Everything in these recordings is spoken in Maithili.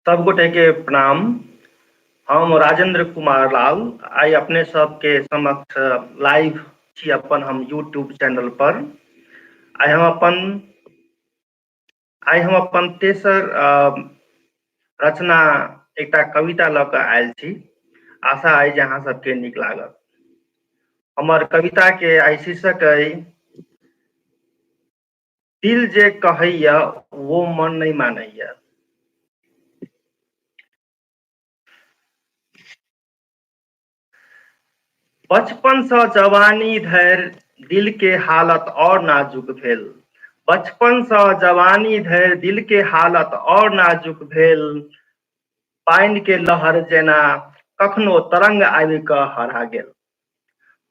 सब गोटे के प्रणाम। हम राजेंद्र कुमार लाल आइ अपने सबके समक्ष लाइव छी अपन हम यूट्यूब चैनल पर। आइ हम अपन आइ हम अपन तेसर रचना एकटा कविता लऽ कऽ आयल छी। आशा अइ जे अहाँ सबके नीक लागत। हमर कविता के आइ शीर्षक अइ दिल जे कहैया वो मन नहि मानैया। बचपन सँ जवानी धरि दिल के हालत और नाजुक भेल। बचपन सँ जवानी धरि दिल के हालत और नाजुक भेल। पानि के लहर जेना कखनो तरंग आबि कऽ हरा गेल।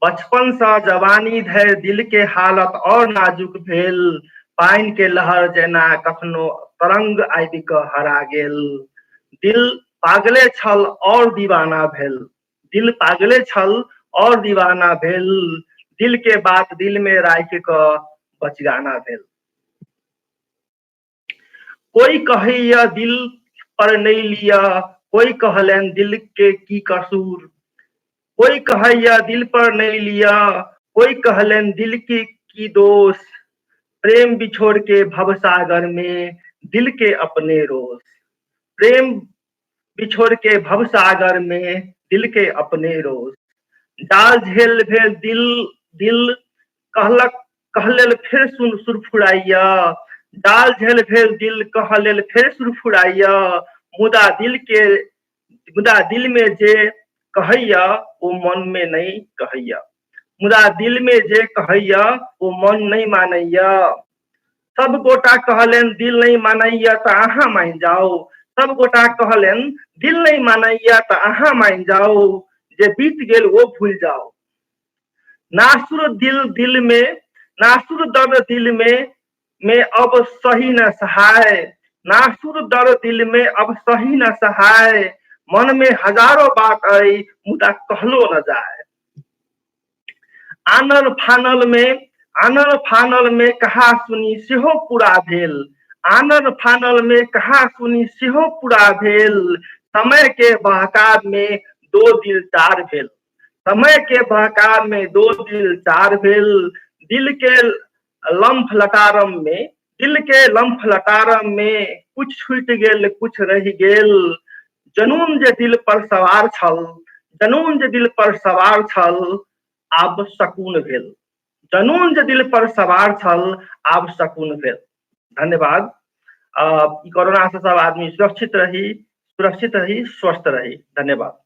बचपन सँ जवानी धरि दिल के हालत और नाजुक भेल। पानि के लहर जेना कखनो तरंग आबि कऽ हरा गेल। दिल पागले छल और दीवाना भेल। दिल पागले छल और दीवाना भेल। दिल के बात दिल में राखि कऽ बचगाना भेल। कोई कहैया दिल पर नहि लिअ, कोई कहलनि दिल के की कसूर। कोई कहैया दिल पर नहि लिअ, कोई कहलनि दिल के की दोष। प्रेम बिछोड़ के भवसागर में दिल के अपने रोष। प्रेम बिछोड़ के भवसागर में दिल के अपने रोष। जाल झेल भेल दिल दिल कहलक कहलेल फेर सुन सुरफुराइया। जाल झेल भेल दिल कहलेल फेर सुरफुराइया। मुदा दिल के मुदा दिल में जे कहैया ओ मन में नहीं कहैया। मुदा दिल में जे कहैया ओ मन नहीं मानैया। सब गोटा कहलनि दिल नहीं मानैया तऽ अहाँ मानि जाउ। सब गोटा कहलनि दिल नहीं मानैया तऽ अहाँ मानि जाउ, जे बीत गेल ओ भूलि जाउ। नासुर दिल दिल में नासुर दर्द दिल में में अब सही न सहाय। नासुर दर्द दिल में अब सही न सहाय। मन में हजारों बात अइ मुदा कहलो न जाय। आनल फानल में आनल फानल में कहा सुनी सेहो पूरा भेल। आनल फानल में कहा सुनी सेहो पूरा भेल। समय के बहकाव में दो दिल चार भेल। समय के बहकाव में दो दिल चार भेल। दिल के लम्फ लटारम में दिल के लम्फ लटारम में कुछ छूटि गेल कुछ रहि गेल। जनून जे दिल पर सवार छल जनून जे दिल पर सवार छल आब सकून भेल। जनून जे दिल पर सवार छल आब सकून भेल। धन्यवाद। ई कोरोना से सब आदमी सुरक्षित रही, सुरक्षित रही, स्वस्थ रही। धन्यवाद।